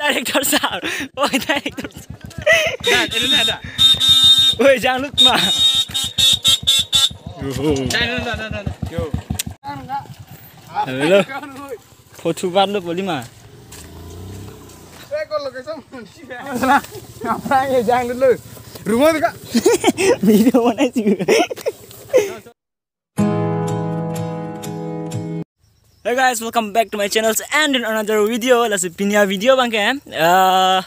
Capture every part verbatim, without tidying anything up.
Director sir. Oi, director sir. Dah, ini dah, dah. Oi, jangan lupa. Yuhu. Dah, dah, dah, dah, dah. Yo. Hello. Photo ban lo bolima. Eh, kok location mana sih? Apa ya, jangan dulu. Rumah tuh, Kak. Video mana sih? Hey guys, welcome back to my channel and in another video. Lasi pini avideo abangke, eh,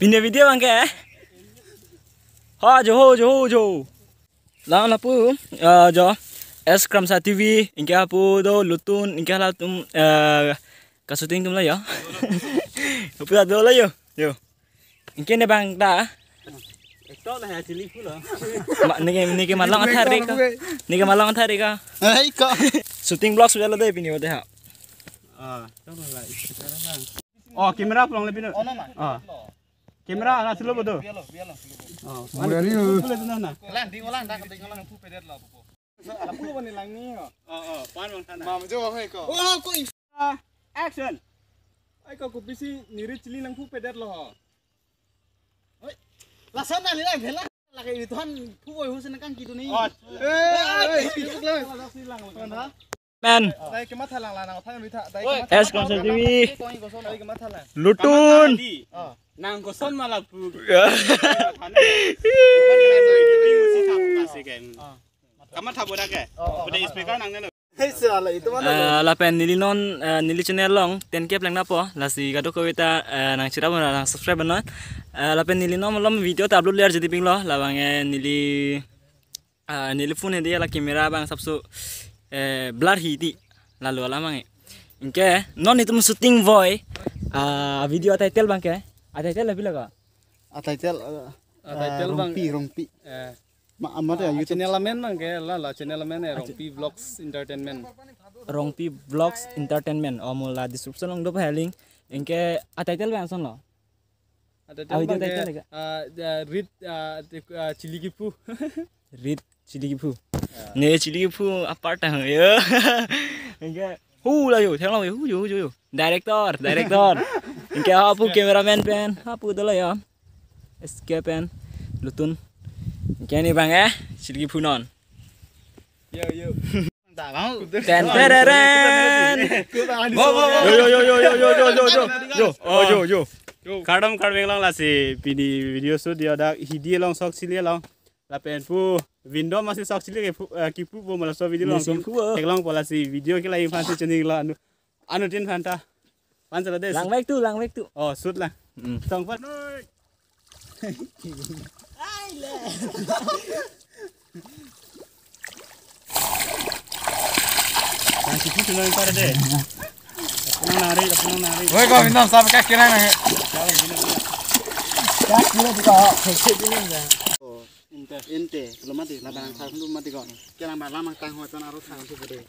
pini avideo abangke, ho jo, ho jo, ho jo. Lang lapu, eh, jo, S Kramsa T V, anke lapu do Lutun, anke latum, eh, ka-shooting atum la yo. Lapu do la yo, yo. Anke ne abang ta. Ekto la ya chili phu lo. Ma, neke, neke malong athar re ka. Neke malong athar re ka. Hai ko. Shooting vlog sudah lo deh pini hote ha. Ah, tong la, sekarang lang. Oh, camera pulang lebih no. Oh, no, ma. Ah. Camera na silo bodo. Biar lo, biar lo. Oh, Biar lo. Mana silo na na. Lang, ding lang, dak, ding lang, phu pedet lo, phu. Lapu lo ni lang ni, oh. Oh, oh, pan bang sana. Mam jo hai ko. Oh, ko in- Ah, action. Ai ko kopisi niri chili nangphu pedet lo ho. Oi. Lason na nila bela. Lake ituan phu oi husen kang kitu ni. Oh. Eh, eh, eh. Ladak si lang, lang. Mana? Men. Dai kematha lang lang, nang thang bitha. Dai kematha. S Kramsa T V. Koi ko son dai kematha lang. Lutun. Oh. Nang ko son ma lapu. Ya. Kamatha boda ke. Oh. Boda speaker nang nelo. Hei, sala itu mana? Eh, lapen neli non, eh, neli channel along ten K pleng napo, lasi kadokave ta, eh, nang chira bona nang subscribe non. Eh, lapen neli non malom video ta upload ler jadi ping lo, labang, eh, neli, eh, neli phone hedi la camera abang sapso, eh, blur hi di, lalu alam abang. Anke non itum shooting boy, eh, video a title abangke, a title lapi laga. A title, eh, A title eh, abang. Rongpi, Rongpi. Eh. Ma, amat ya, ah, YouTube channel amen abangke, la, la channel amen eh, Rongpi Vlogs Entertainment. Rongpi Vlogs Entertainment. Oh, mo la description along do pa link. Anke a title abang ason lo. A title abangke, a video title ka? Ah, ja, Rit, ah, te, ah, Chili Kiphu. Rit Chili Kiphu. Ya. Ne Chili Kiphu apart ta yo. Anke hu la yo, thang lo yo, hu yo, hu yo, yo. Director, director. Anke hapu cameraman pen, hapu dolo yo. S K pen, Lutun. Anke ne abang eh, Chili Kiphu non. Yo, yo. Ten tereren. Yo, yo, yo. Yo, oh, yo, yo. Kardom, kardom inglong lasi pini video shoot dia dak hidi along sok chili along. Lapen pu window masi sok chili ke pu, eh, kipu bo ma laso video along. Yes, pu. Eklong po lasi video ke la iphan si chini la anu. Anu tin phanta. Pan sala des. Lang vek tu, lang vek tu. Oh, shoot lang. Hmm. Tong pan. Ai le. Nang sisi tu nang par de. Punang nari, punang nari. Woi, ko minum sampai kaki nang. Kaki lo buka. Inte, belum mati, labang thang belum mati ko. Kira malam tang ho tan arus thang tu bude.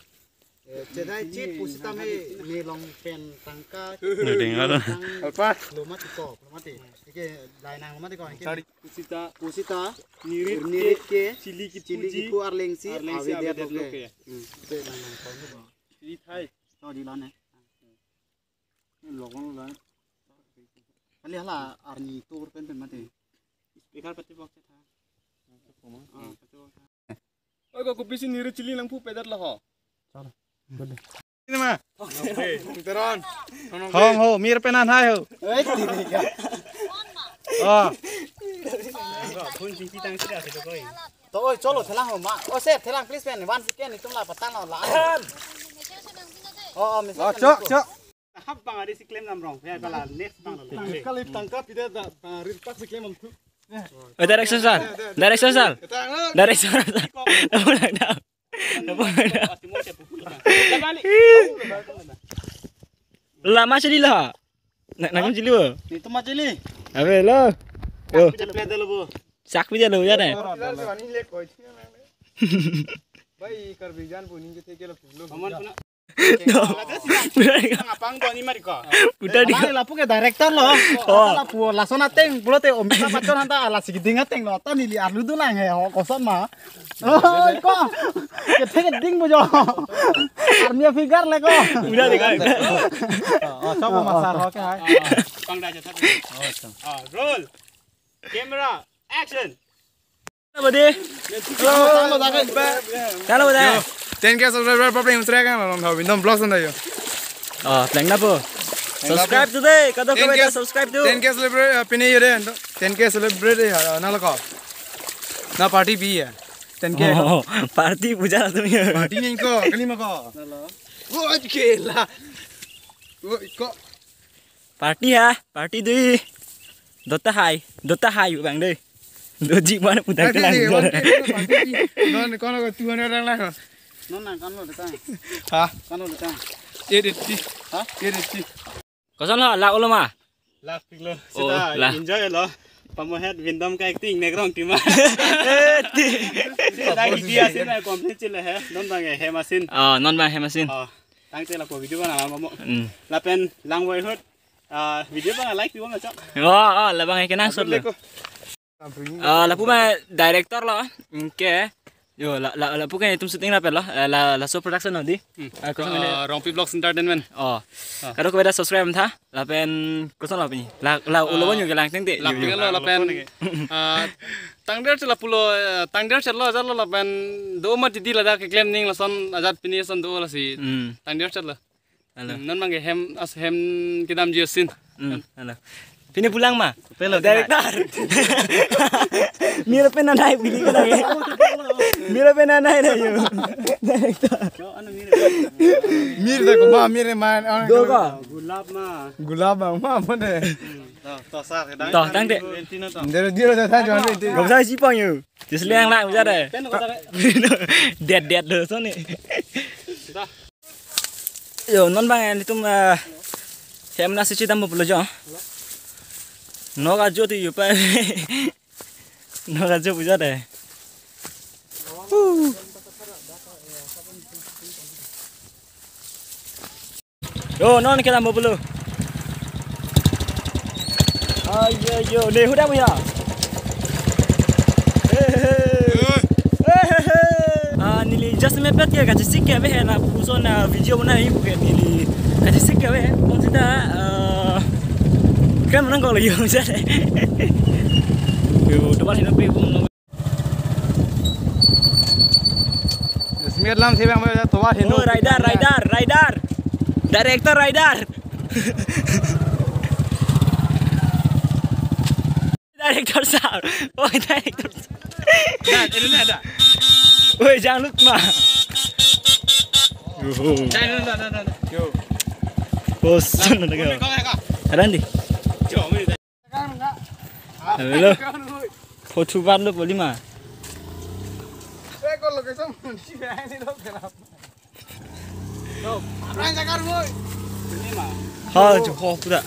Eh, chedai chit pusita me, me long pen tangka. Nang dengar. Apa? Lo mati ko, lo mati. Ike, dai nang lo mati ko, ike. Pusita. Pusita. Nirit ke. Nirit ke. Chili kipu, chili kipu arlengsi. Arlengsi avedetlo ke. Hmm. Ike nang nang ko. Chili thai. To di lan eh. Logon lo. Kali hala arni tur pen pen mati. Speaker pati box tha. Ah, pati box tha. Oi, ko kopisi niri chili nangphu pedet lo ho. Chalo. Good. Ini ma. Teron. Hong ho, mir penan hai ho. Eh, tiri ka. Oh. Phone sing kitang sida sida koi. To, oi, chalo, thelang ho ma. Oh, sir, thelang please pen. One second, itum la patang lo la. Oh, oh, miss. Oh, chok, chok. Hap bang adi si klem nam rong. Ya, kala next bang lo. Tangka lip tangka pide da, da, rir pak si klem am thu. Eh, direction sir. Direction sir. Direction sir. Lama chili lah. Nak, nak chili bo. Itu mah chili. Abe lo. Yo. Sak pide lo ya ne. Bhai, Karbi jan puning ke theke lo pulo. No. Putar di ko. Abang lapu ke director lo. Oh. Lapu lason ateng pulote Amitabh Bachchan anta alasi keding ateng lo. Ta neli arlu dolang he ho kosonma. Oh, ko. Kethe keding bojo. Army figure le ko. Putar di ko. Oh, coba masa ho ke hai. Ah, roll. Camera. Action. Halo, buddy. Halo, buddy. Ten K subscriber public yang serang kan, orang tahu bintang vlog sana yo. Oh, pleng na po. Subscribe today. Kadokave ta subscribe tu. Ten K celebrate, uh, pini yo deh. Ten K celebrate ya, na lako. Na party bi ya. Ten K. Oh, party puja tu ya. Party ni ko, kali ma ko. Halo. Oh, oke lah. Oh, ko. Party ha, party dui. Dota hai, dota hai bang dei. Doji mana putar ke lang. Party dui, party dui. Non kono ko two hundred lang lang. Non nang kan lo deta. Ha? Kan lo deta. Edit ti. Ha? Edit ti. Koson lo, la ulo ma? Last pic lo. Oh, sita la. Enjoy lo. Pamohet Vindom ka acting negrong tima. Eh, ti. Sita dia sina complete chile he. Non bang he masin. Oh, non bang he masin. Oh. Tangte lapu video bang alam mo. Hmm. Lapen langvoi ahut, ah, video bang like pipo ma chok. Oh, oh, labang ke nang shot lo. Ko. Ah, lapu ma director lo. Anke. Yo, la, la, lapu ke itum shooting lapen lo. Eh, la, laso production lo di. Hmm. Ah, koson ah, Rongpi Vlogs Entertainment. Oh. Ah. Kadokave ta subscribe tha. Lapen koson lo pini. La, la ulo ah, banyu ke lang tengte. Lapen yo, yo. Lo lapen. Ah, tangder chela pulo, eh, tangder chelo ajat lo lapen do ma titi ladak keklem ning lason ajat pini son do lasi. Hmm. Tangder chelo. Halo. Hmm, non bang ke hem as hem kedamji asin. Hmm, halo. Pini pulang ma? Pelo, director. Mira pena nai pini ke lagi. Mira pena nai na yo. Director. Mir da kuma mir man. Do ko? Gulab ma. Gulab ma ma mana. Hmm, to, to sar kedang. To, tangte. Twenty na to. Dero dero da tha jon. Gom sa si pang yo. Jis liang lang ujar deh. Pen ko ta. Dead dead lo soni. Yo, non bang ilitum, eh, hem nasi chidam pulo jo. Nok ajo ti yo pa. Nok ajo puja deh. Yo, non kedam pulo. Ayo, yo, ne huda puya. He, he, he. He, he, he. Ah, neli just mepet ke kachisik ke ave he lapuson, ah, video bana ibu ke neli kachisik ke ave. Konsita, ah, kan menang kalau yo, jadi. Yo, depan hino pe bum. Smith lam thebang ba tovar hino. Oh, rider, rider, rider. Director rider. Director sir. Oh, director sir. Dah, ini ada. Oi, jangan lupa. Yoho. Dah, dah, dah, dah, dah. Yo. Bosan na ka. Aran di. Hello. Photo ban lo polima. Ha, jo ho pura.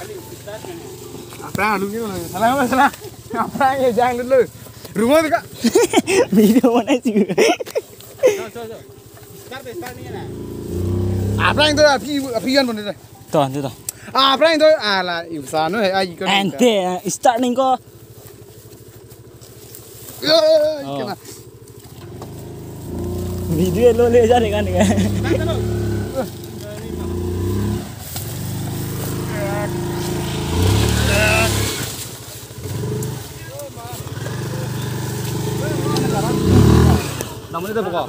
Aphrang alu ni, salah, salah. Aphrang ye jang dulu. Rumah tu ka. Video mana sih? Aphrang tu api, api yan pun tu. To, antu to. Ah, aphrang to, ala, ibu sanu he, ai ko. Ante, eh, start ning ko. Yo, oh. Kena. Video lo le jare kan, kan. Namanya apa kok?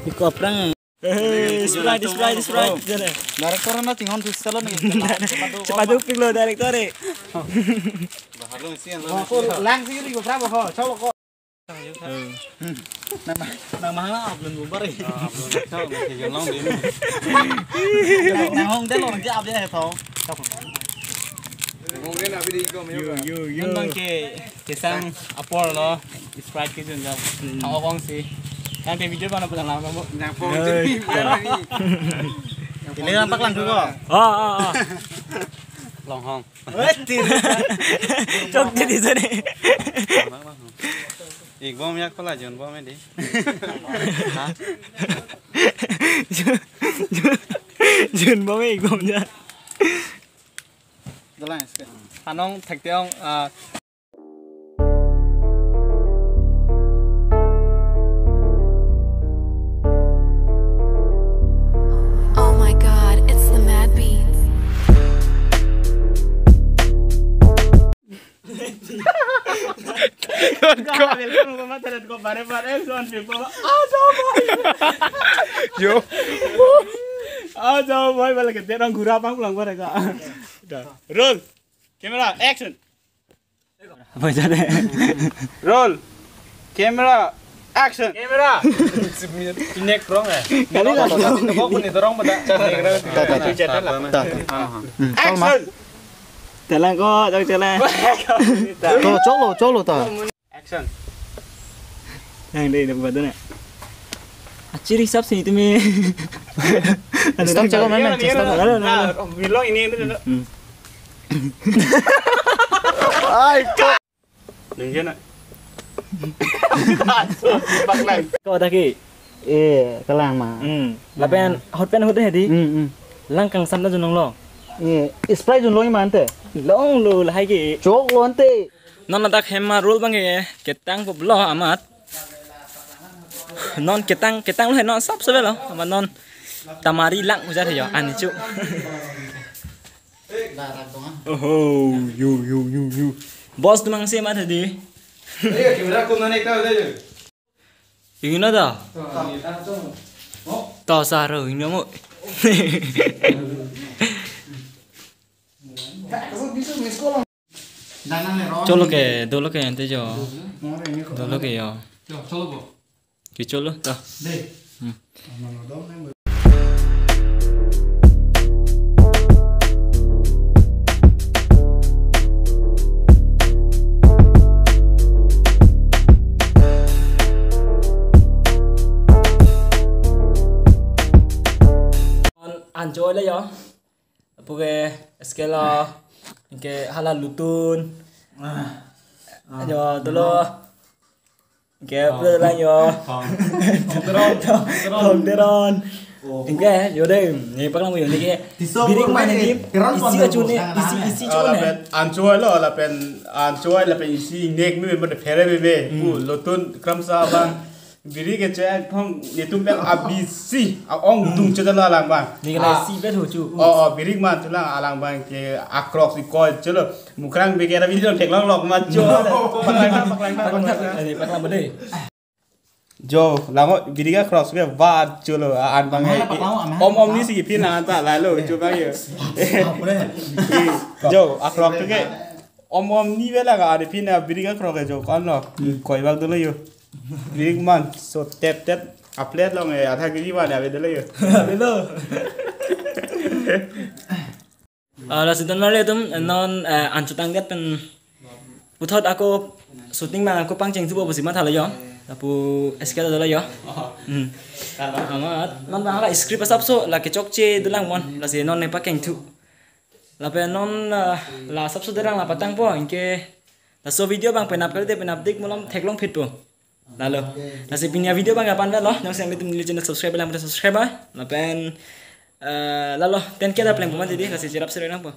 Iko aphrang. Eh, Sprite, Sprite, Sprite. Director na chinghon thek salo ni. Cepat dupik lo director eh. Baharlo isi yang lo. Ko lang sih di ko berapa ko? Chalo ko. Nama nama apa belum bubar eh. Nang hong de lo nang jawab ya to. Mungkin abi di ko. Yo, yo, yo. Nang ke Kesang apor lo, Sprite kejun jam. Hmm. Thang okong si. Yang te video mana pulang lama bu? Yang phone jadi. Ini nampak lang ko. Oh, oh, oh. Longhong. Chok jadi sini. Ek bom yak pala jon bom ini. Ha? Jun bom ekdom ja. Dalang, anong thekte ong, ah, Oh my God, it's the Mad Beats. Welcome ko mata ko bare bare son pe ko. Ah, so boy. Yo. Ah, so boy, balik ke orang gura pang pulang bare ka. Dah. Roll. Camera, action. Apa jadi? Roll. Camera, action. Camera. Inek wrong eh. Kali lah. Kok pun itu wrong pada. Ta, ta, ta. Ta, ta, ta. Hmm, tol ma. Action. Dalang ko, dalang, dalang. To, cholo, cholo ta. Action. Yang deh, dapat tu na. Achiri sab sini tu mi. Stop, cholo, mana? Stop. Halo, halo. Ah, oh, bilang ini, ini, ini. Hmm. Ay, ko. Dengke na. Paklang. Ko dah ki. Eh, kalang ma. Hmm. Lapen hot pen hot deh di. Hmm, hmm. Lang kangsam ta junong lo. Eh, spray junlo iman te. Longlo lahai ke. Choklo ante. Non ladak hem ma roll abang ke ketang ko blo amat. Non ketang, ketang lo he non sab sebe lo. Amat non tamari lang ujar he yo ani chu. Oho, yo, yo, yo, yo. Boss tu mang se mat he di. Ayo, camera ko nang ekta udah je. Ingin ada? Ta saro ingin mo. Cholo ke, dolo ke ante jo. Dolo ke yo. Yo, cholo bo. Ke cholo ta. Deh. Hmm. An, anchoi le yo. Apu ke skela ke hala lutun. Ah. Yo, dolo. Ke, ah, pula lang yo. Tong. Tong Teron. Tong Teron. Tong Teron. Oh. Ingke, yo deh, ne paklang yo ne ke. Tiso birik pun mana ne, ni, Teron isi pun achu ne, isi, isi achu ne. Lapen anchoi lo, lapen anchoi, lapen isi ingnek me, me, phere me, me. Hmm. Pu, lotun, kramsa abang. Birik ke che, thong, netum pen abisi, a-ong tung che la lang bang. Ni ke la, ah, isi bet ho chu. Oh, oh, birik man chu lang, alang bang ke, akrok si koi, cholo. Mukrang beke ra video theklong lok ma cho. Paklang, paklang, paklang, paklang. Paklang, paklang, paklang. Jo, lango video ka cross ke va cholo, an bang hai. Amahai paklang, amahai paklang. Om om ni si phin an ta la lo, jo bang yo. Apa deh? Jo, akrok ke. Om om ni bela ka, ada phin a video ka cross ke jo kon lo. Koi bak dolo yo. Big man, so tep tep. Upload long eh, ada gini mana, ada dolo yo. Hello. Ah, lasi don mali atum, non, eh, anchotang det pen puthot ako shooting ma ako pangcheng thupo pusi matha lo yo. Lapu skela dolo yo. Hmm. Amat, non bang la script asapso, la kechokche dolang mon, lasi non ne pakeng thu. Lapen non, ah, la asapso derang la patangpo, ingke laso video bang penap kali de penap dik malom theklong phitpo. Lalo. Lasi pini a video bang kapan lo, nang siang litum neli channel subscribe lang subscribe ah. Lapen, eh, lalo, ten K dah pleng puma jadi, lasi cherap sering nang po.